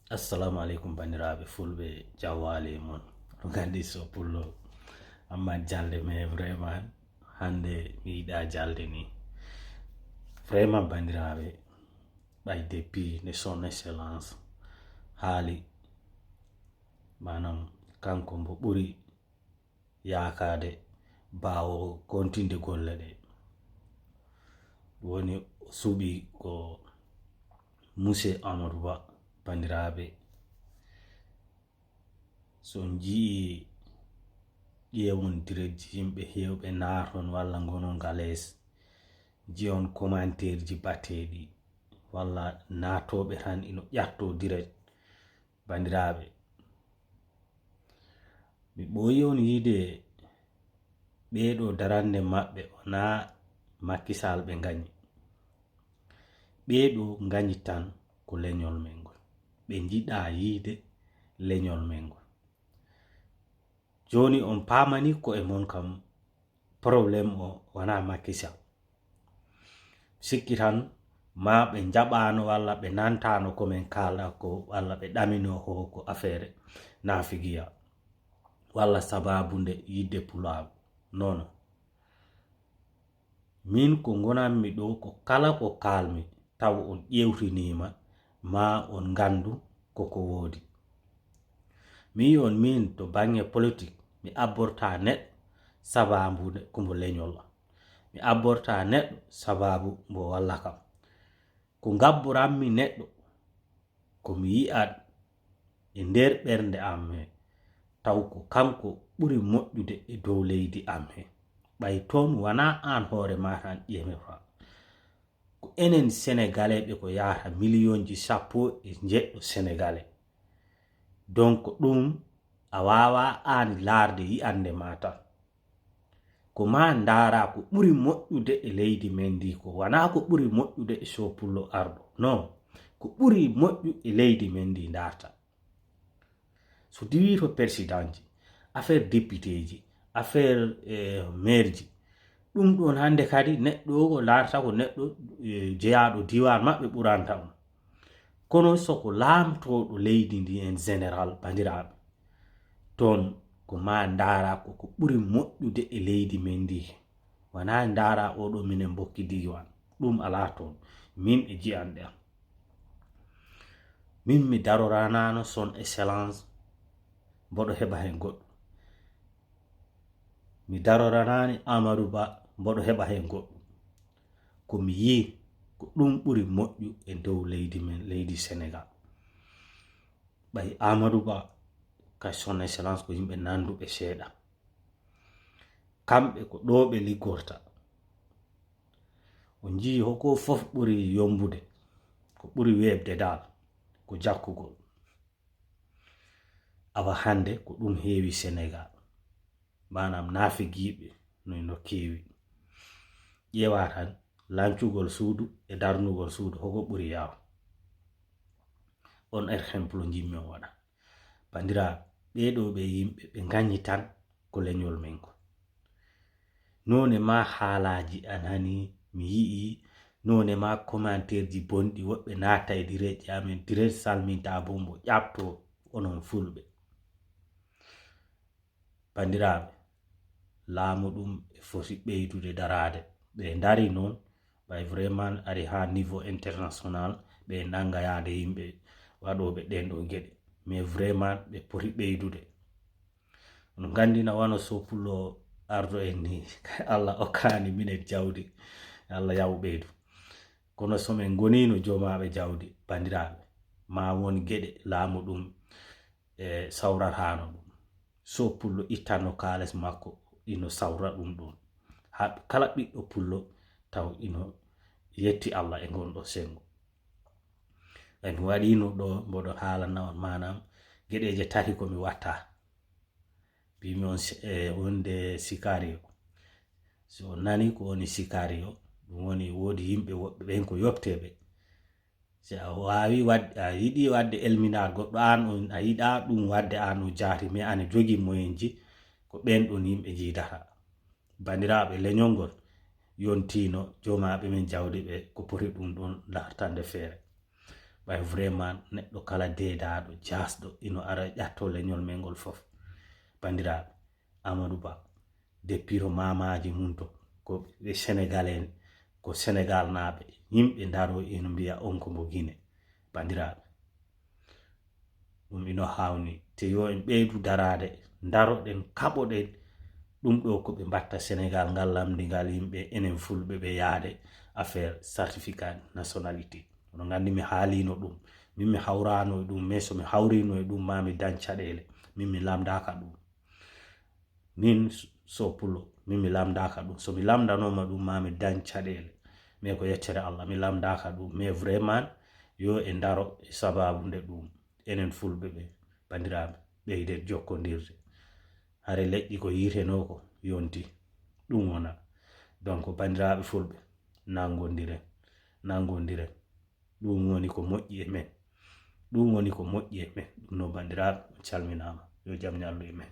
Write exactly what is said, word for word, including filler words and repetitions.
Assalamu aleykum, banndiraaɓe fulɓe, jawwaali e mon. Oɗon nganndi so pullo, amma jalde, mais vraiment hannde mi yiɗaa jalde ni. Vraiment, banndiraaɓe, ɓay depuis nde son excellence haali, maanaam kanko mbo ɓuri yaakaade baawo kontinde golle ɗe. Woni o suɓi ko Monsieur Amadou Ba, banndiraaɓe. So on njii ƴeewon direct ji, yimɓe heewɓe naaton walla ngonon galees, njiyon commentaire ji bateeɗi walla naatooɓe tan ino ƴattoo direct. Banndiraaɓe, mi ɓooyi on yiide ɓee ɗo darannde maɓɓe wonaa Macky Sall ɓe ngañi. Ɓee ɗo ngañi tan ko leñol men ngol. Ɓe njiɗaa yiide leñol men ngol. Jooni on paamani ko e mon kam problème o wonaa Macky Sall. Sikki tan ma ɓe njaɓaano walla ɓe nantaano ko men kaalɗa ko, walla ɓe ɗaminoo ko, ko affaire naafigiya walla sabaabu nde yiɗde pulaagu. Non, non. Min ko ngonanmi ɗo ko kala ko kaalmi taw on ƴeewtiniima ma on nganndu ko ko woodi. Mi yi on min to baŋŋe politik mi abborta neɗɗo sabaabu nde ko mbo leñol am. Mi abborta neɗɗo sabaabu mbo walla kam. Ko ngabboranmi neɗɗo ko mi yi'at e nder ɓernde am he taw ko kanko ɓuri moƴƴude e dow leydi am he. Ɓay toon wonaa aan hoore ma tan ƴeemata. Ko enen Senegalais ɓe ko yahata miliyonji sappo e njeɗɗo Senegalais. Donc ɗum a waawaa aan laarde yi'annde ma tan. Ko ma ndaara ko ɓuri moƴƴude e leydi men ndi ko, wonaa ko ɓuri moƴƴude e Sopullo arɗo. Non, ko ɓuri moƴƴu e leydi men ndi ndaarta. So diwii to persidanji, affaire députéji, affaire, eh, maireji, ɗum ɗon hannde kadi neɗɗo o ko ndaarta ko neɗɗo, eh, jeyaaɗo diiwaan maɓɓe ɓuranta on. Kono so ko laamtooɗo leydi ndi en général, banndiraaɓe, toon ko ma ndaara ko ko ɓuri moƴƴude e leydi men ndi. Wonaa ndaara oɗo minen mbokki diiwaan. Ɗum alaa toon. Min e ji'anɗe am. Min mi daroranaano son excellence mboɗo heɓa heen goɗɗum. Mi daroranaani Amadou Ba mboɗo heɓa heen goɗɗum. Ko mi yii ko ɗum ɓuri moƴƴu e dow leydi men, leydi Senegal. Ɓay Amadou Ba ka son excellence ko yimɓe nanduɓe seeɗa. Kamɓe ko ɗo ɓe liggorta. On njii hoko fof ɓuri yombude, ko ɓuri weeɓde dal ko jakkugol. Awa hannde ko ɗum heewi Senegal. Maanaam naafigiiɓe no, no keewi. Ƴeewa tan lancugol suudu e darnugol suudu hoko ɓuri yaaw. On exemple njimmi on waɗa. Banndiraaɓe, ɓee ɗoo ɓe yimɓe ɓe ngaññi tan ko leñol men ngol. Noone ma haalaaji a nani, mi yi'i, noone ma commentaire ji bonɗi, woɓɓe naata e direct ji amen, direct salminta bombo ƴaɓto onon fulɓe. Banndiraaɓe, laamu ɗum e foti ɓeydude daraade. Ɓe ndari noon, ɓay vraiment ari haa niveau international, ɓe nannga yaade yimɓe waɗooɓe ɗeen ɗoo geɗe. Mais vraiment, ɓe poti ɓeydude. Onon nganndi na wano so pullo ardo en ni, Allah okkaani minen jawdi, Allah yaw ɓeydu. Kono so min ngoniino joomaaɓe jawdi, banndiraaɓe, ma won geɗe laamu ɗum e sawrataano ɗum. So pullo ittanno kaalis makko, ino sawra ɗum ɗon. Haa kala ɓiɗɗo pullo taw ino yetti Allah e ngon ɗo senngo. En waɗiino ɗo, mboɗo haalana on, maanaam, geɗeeje tati ko mi watta. Mbimi on si-, e wonde sikaariyo. So on nani ko woni sikaariyo, ɗum woni woodi yimɓe woɓɓe ɓen ko yopteeɓe. Si a waawi waɗ-, a yiɗi waɗde elminaar goɗɗo, aan on a yiɗaa ɗum waɗde, aan on jaati, mais ana jogii moyenji, ko ɓen ɗon yimɓe njiidata. Banndiraaɓe, leñol ngol yontiino joomaaɓe men jawdi ɓe ko poti ɗum ɗon dartande feere. Ɓay vraiment neɗɗo kala deedaaɗo, jaasɗo, ino ara ƴatto leñol men ngol fof. Banndiraaɓe, Amadou Ba, depuis to maamaaji mum to, ko ɓe Sénégalais, ko Sénégal naaɓe, yimɓe ndaro ino mbiya on ko mbo Guinée. Banndiraaɓe, ɗum ino hawni, te yo en ɓeydu daraade, ndaroɗen, kaɓoɗen ɗum ɗo ko ɓe mbatta Sénégal ngal lamndingal yimɓe, enen fulɓe ɓe yaade affaire certificat nationalité. Oɗon nganndi mi haalino ɗum, min mi hawrano e ɗum, mais so mi hawrino e ɗum ma mi dañ caɗeele, min mi lamndaka ɗum. Min so pulo, min mi lamndaka ɗum. So mi lamndanoma ɗum ma mi dañ caɗeele. Mais ko yeccere Allah, mi lamndaka ɗum. Mais vraiment, yo e ndaro e sababu nde ɗum. Enen fulɓe ɓe, banndiraaɓe, ɓeyden jokkondirde. Hare leƴƴi ko yiitenoo ko yonti. Ɗum wona. Donc, banndiraaɓe fulɓe, nanngondiren. Nanngondiren. Ɗum woni ko moƴƴi e men. Ɗum woni ko moƴƴi e men. Ɗum no, banndiraaɓe, on calminaama. Yo jam ñallu e men.